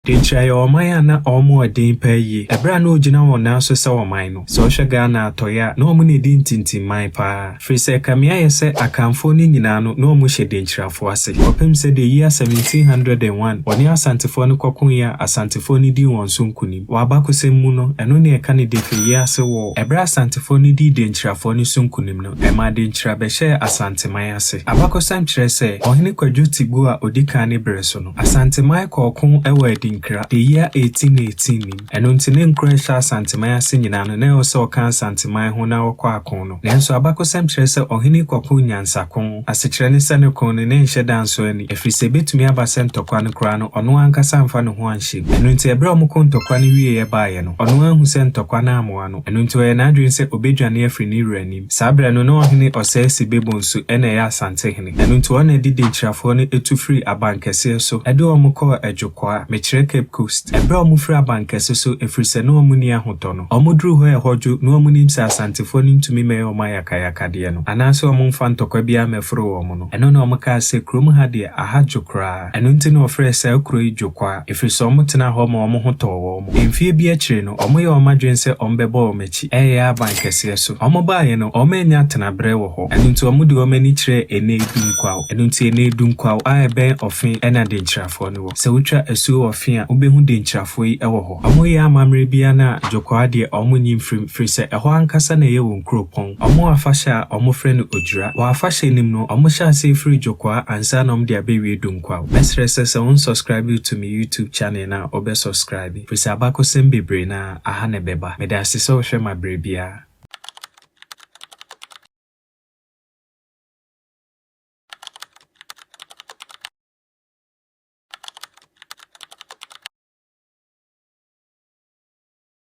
Denkyira yɛ ɔman a na wɔn wɔ den paa yie. Ɛberɛ a na wɔgyina wɔn nan so sɛ ɔman no, sɛ wohwɛ Ghana atɔeɛ a, na wɔn na ɛdi ntintimman paa. Firi sɛ ɛkame ayɛ sɛ Akanfoɔ no nyinaa no, na wɔhyɛ Denkyirafoɔ ase. Kɔpem sɛ the year 1701, wɔne Asantefoɔ no kɔkoeɛ a Asantefoɔ no dii wɔn so nkonim. Wɔ abakɔsɛm mu no, ɛno na yɛka no Defeyiase War. Ɛberɛ a Asantefoɔ no dii Denkyirafoɔ no so nkonim no, ɛmaa Denkyira bɛhyɛɛ Asanteman ase. Abakɔsɛm kyerɛ sɛ, Ɔhene Kwadwo Tibu a ɔdi kan ne berɛ so no, Asanteman kɔɔ ko wɔ Adinkra, the year 1818 nim. Ɛno nti ne nkuro a ɛhyɛ Asanteman ase nyinaa no, na ɛwɔ sɛ ɔka Asanteman ho na wɔkɔ ako no. Nanso abakɔsɛm kyerɛ sɛ ɔhene yi kɔkoo nyansako. Asekyerɛ ne sɛ ne ko no, na ɛnhyɛ da nsɔ ani, ɛfiri sɛ ɛbɛtumi aba sɛ ntɔkwa no koraa no, ɔno ankasa amfa ne ho anhyɛ mu. Ɛno nti ɛberɛ a wɔkoo ntɔkwa no wieeɛ baeɛ no, ɔno anhu sɛ ntɔkwa no ammoa no. Ɛno nti ɔyɛɛ n'adwene sɛ ɔbɛdwane afiri ne wura anim. Saa berɛ no, na ɔhene Ɔsɛe Sibebonsu na ɛyɛ Asantehene. Ɛno nti wɔn na ɛde Denkyirafoɔ no tu firii Abankɛseɛ so de wɔn kɔɔ Adwokoa, mekyerɛ Cape Coast. Ɛberɛ a wɔfiri Abankɛse so, ɛfiri sɛ na wɔn nni ahotɔ no, wɔduruu hɔ a ɛhɔ dwo na wɔnim sɛ Asantefoɔ no ntumi mmɛyɛ wɔn ayakayakadeɛ no, anaasɛ wɔmfa ntɔkwa biara mmɛforo wɔn no, ɛno na wɔkaa sɛ, Kurom ha deɛ, aha dwo koraa. Ɛno nti na wɔfrɛɛ saa kuro yi Dwokoa, ɛfiri sɛ wɔtenaa hɔ ma wɔn ho tɔɔ wɔn. Mfeɛ bi akyire no, wɔyɛɛ wɔn adwene sɛ wɔbɛbɔ wɔn akyi. Ɛyɛ aban kɛseɛ so. Wɔbaeɛ no, wɔannya tenaberɛ wɔ hɔ. Ɛno nti wɔde wɔn ani kyerɛɛ Enei Dunkwaw. Ɛno nti Enei Dunkwaw a ɛbɛn Ɔfe na Denkyirafoɔ no wɔ. Sɛ wotwa asuo wɔ Ɔfe a, wobɛhu Denkyirafoɔ yi wɔ hɔ. Wɔyɛ amammerɛ biara no a, Dwokwaa deɛ wɔnnye mfiri mu, firi sɛ ɛhɔ ankasa na ɛyɛ wɔn kuropɔn. Wɔwɔ afahyɛ a wɔfrɛ no Odwira. Wɔ afahyɛ no mu no, wɔhyɛ aseɛ firi Dwokwaa ansa na wɔde abɛwie Dunkwaw. Mɛsrɛ sɛ sɛ wonsɔskraibe to me YouTube channel no a, wobɛsɔskraibe, firi sɛ abakɔsɛm bebree no ara, aha na ɛbɛba. Meda ase sɛ wohwɛ ma berɛ biara.